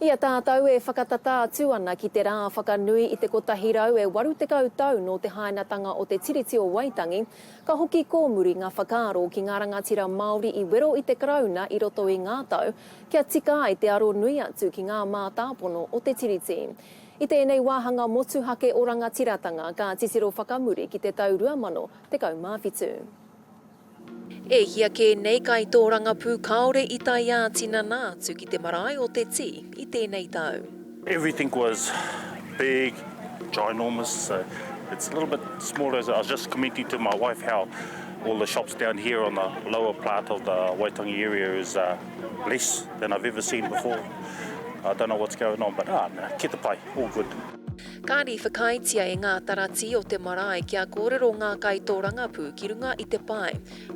I a tātou e whakatata atu ana ki te rā whakanui i te 180 tau nō te hainatanga o te Tiriti o Waitangi, ka hoki kōmuri ngā whakaaro ki ngā rangatira Māori i wero i te Karauna i roto i ngā tau kia tika ai te aro nui atu ki ngā mātāpono o te Tiriti. I tēnei wāhanga motuhake o Rangatiratanga ka titiro whakamuri ki te tau 2017. E hia kē nei kaitōrangapū kāore i tae ā-tinana atu ki te marae o Te Tī i tēnei tau. Everything was big, ginormous, so it's a little bit smaller. I was just commenting to my wife how all the shops down here on the lower part of the Waitangi area is less than I've ever seen before. I don't know what's going on, but ah, nah, ki te pai, all good. Kāri whakaaetia e ngā taratī o te marae kia kōrero ngā kaitōrangapū ki runga i te pae,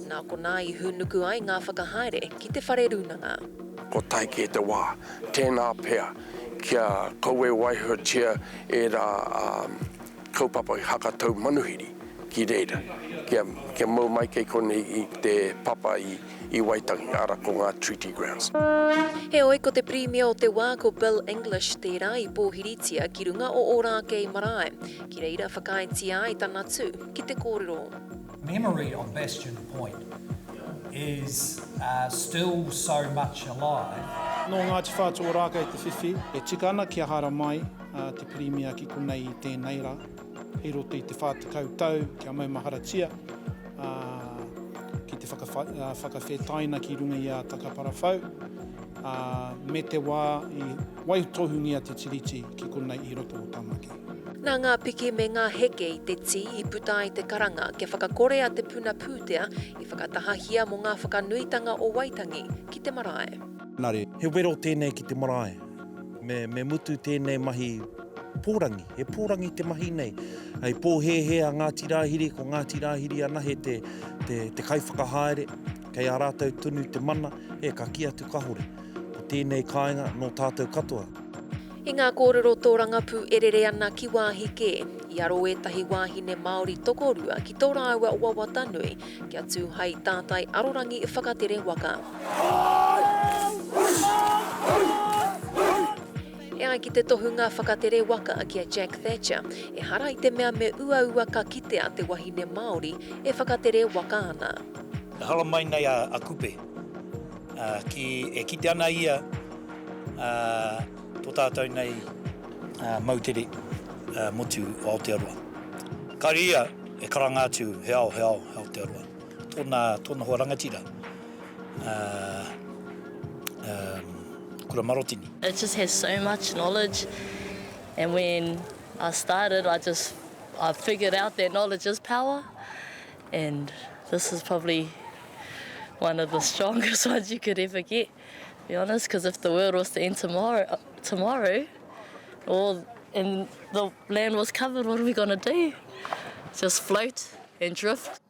nā konā i hūnuku ai ngā whakahaere ki te whare rūnanga. Kua tae kē te wā, tēnā pea, kia kaua e waihotia ērā kaupapa hakatau manuhiri ki reira, kia, kia mau mai kei konei i te papa i, i Waitangi, ara ko ngā Treaty Grounds. Heoi, ko te Pirimia o te wā ko Bill English tērā i pōhiritia ki runga o Ōrākei Marae, ki reira whakaaetia ai tana tū ki te kōrero. Memory of Bastion Point is still so much alive. Nō Ngāti Whātua Ōrākei te whiwhi, e tika ana kia haramai te Pirimia ki konei i tēnei rā, i roto i te 40 tau kia maumaharatia, ā, ki te whakawhetaina ki runga i a Takaparawhau, ā, me te wā i waitohungia te Tiriti ki konei i roto o Tamaki. Nā ngā piki me ngā heke i te tī i puta ai te karanga kia whakakorea te puna pūtea i whakatahahia mō ngā whakanuitanga o Waitangi ki te marae. He wero tēnei ki te marae. Me, me mutu tēnei mahi pōrangi. He pōrangi te mahi nei. Hei pōhēhē a Ngāti Rāhiri, ko Ngāti Rāhiri anahe te, te, te kaiwhakahaere, kei a rātou tonu te mana, e, ka kī atu kahore. Ko tēnei kāinga nō tātou katoa. I ngā kōrero tōrangapū e rere ana ki wāhi kē, i aro ētahi wāhine Māori tokorua ki tō rāua wawata nui kia tū hai tātai arorangi whakatere waka. E ai ki te tohunga whakatere waka ki a Jack Thatcher, ehara i te mea me uaua ka kitea te wahine Māori e whakatere waka ana. E haramai nei a Kupe, ki, e kite ana ia tō tātou nei moutere motu o Aotearoa. Kāre ia e karanga atu he ao, he ao, he Aotearoa. Tōna, tōna hoa rangatira, Kura Marotini. It just has so much knowledge and when I started I just I figured out that knowledge is power and this is probably one of the strongest ones you could ever get to be honest because if the world was to end tomorrow tomorrow all and the land was covered what are we gonna do? Just float and drift.